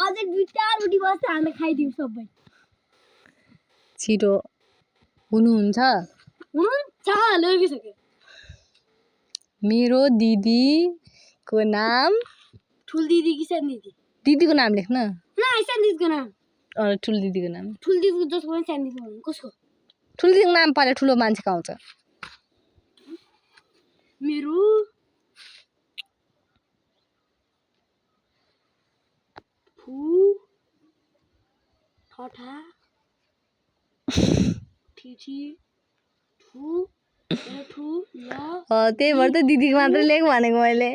अझै 2-4 रोटी बस्छ हामी खाइदिउँ सबै छिटो हुनुहुन्छ लगिसक्यो मेरो दिदीको नाम ठुल दिदी कि सानो दिदी दिदीको नाम लेख्न सानो दिदीको नाम ठुलो दिदीको नाम ठुल दिदीको जसको पनि सानो दिदीको नाम कसको ठुलो दिदीको नाम पाले ठुलो मान्छेको आउँछ मेरो फु ठठा ठिठी ठु ठु ल त्यही भएर त दिदीको मात्र लेख भनेको मैले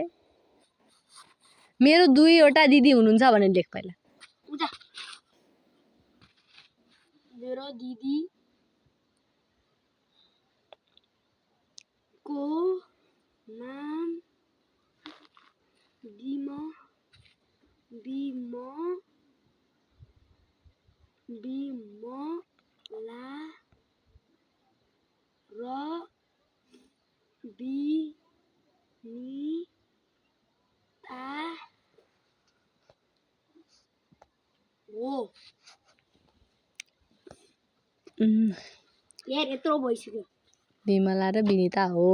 मेरो 2वटा दिदी हुनुहुन्छ भनेर लेख पहिला उता मेरो दिदी को नाम बिमला र बिनिता हो यार यत्रो भइसक्यो बिमला र बिनिता हो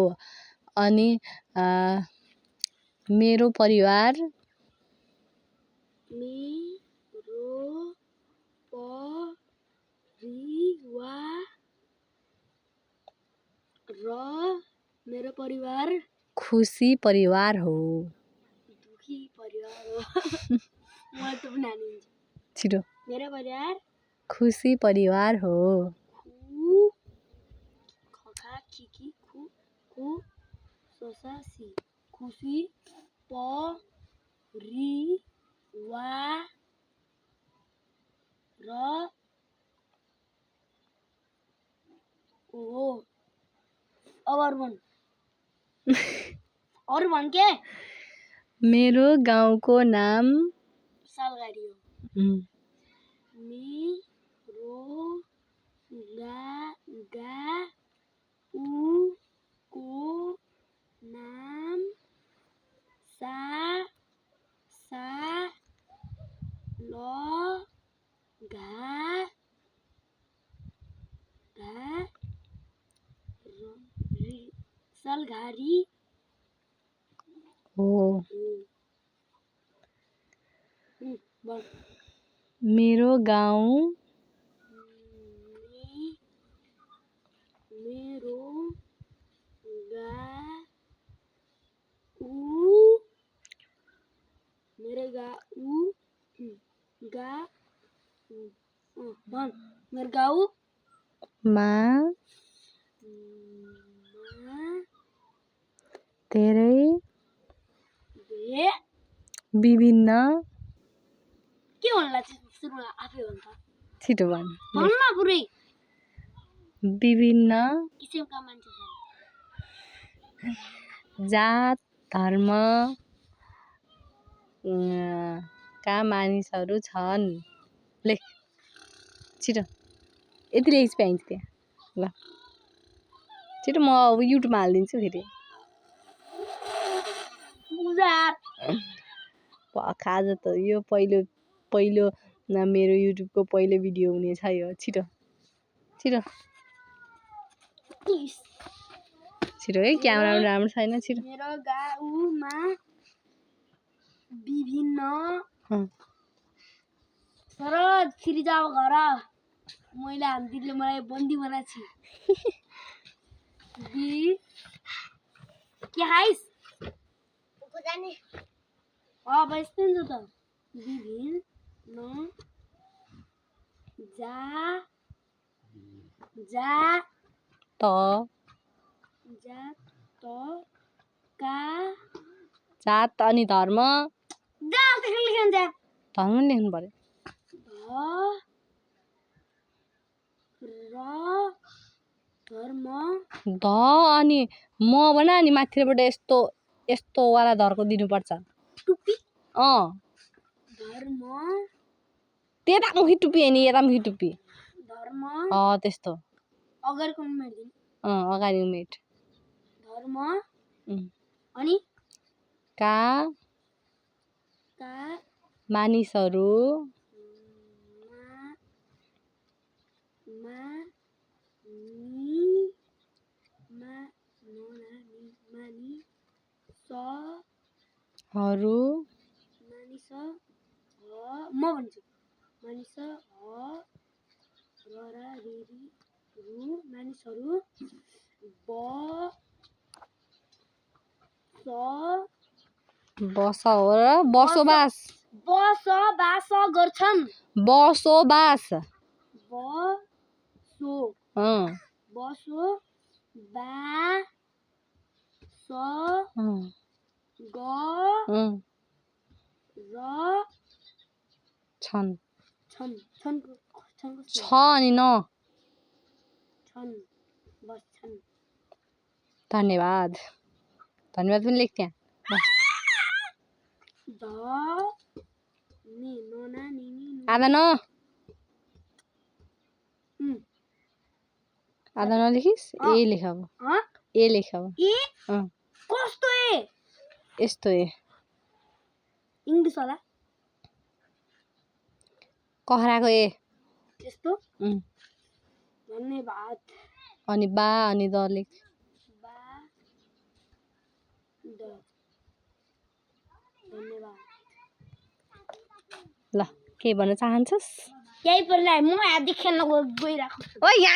अनि मेरो परिवार मेरो परिवार खुसी परिवार हो दुखी परिवार हो मलाई त पनि नानी हुन्छ छिटो मेरो परिवार खुसी परिवार हो खखा खिकी खु खु ससा सी खुसी परिवार हो अब अरू भन के मेरो गाउँको नाम सालगाडी हो मेरो गाउँको नाम सालघारी हो मेरो गाउँ मेरो गाउँमा धेरै विभिन्न के भन्ला सुरुमा आफै भन्छ छिटो भन भन्न पुरै विभिन्न किसिमका मान्छे छन् जात धर्म का मानिसहरू छन् लेख छिटो यति लेख पाइन्छ त्यहाँ ल छिटो म युट्युबमा हालिदिन्छु फेरि आज त यो पहिलो मेरो युट्युबको पहिलो भिडियो हुनेछ यो छिटो छिटो छिटो है क्यामेरा राम्रो छैन छिटो मेरो गाउँमा विभिन्न सरज फिर जाओ घर मैले हामी दिदीले मलाई बन्दी बनाछि के खाइस को जाने बस्नु नि त विभिन्न जात अनि धर्म धर्म लेख्नु पर्यो ध अनि म भन अनि माथिबाट यस्तो वाला धर्को दिनुपर्छ टुप्पी धर्म त्यतामुखी टुप्पी हैन यतामुखी टुप्पी धर्म त्यस्तो अगाडिको उमेट दिनु अगाडि उमेट धर्म अनि का मानिसहरू हरू म भन्छु मानिसहरू बसोबास बसोबास गर्छन् बसोबास छन् छ अनि न धन्यवाद धन्यवाद पनि लेख त्यहाँ आधा नलेखिस् ए लेख अब ए लेख अब कस्तो यस्तो ए इंग्लिश होला कहराको ए त्यस्तो धन्यवाद अनि बा अनि द लेख धन्यवाद ल के भन्न चाहन्छस् यही पर्ला म आदि खेल्न गइराख्छु ओ यहाँ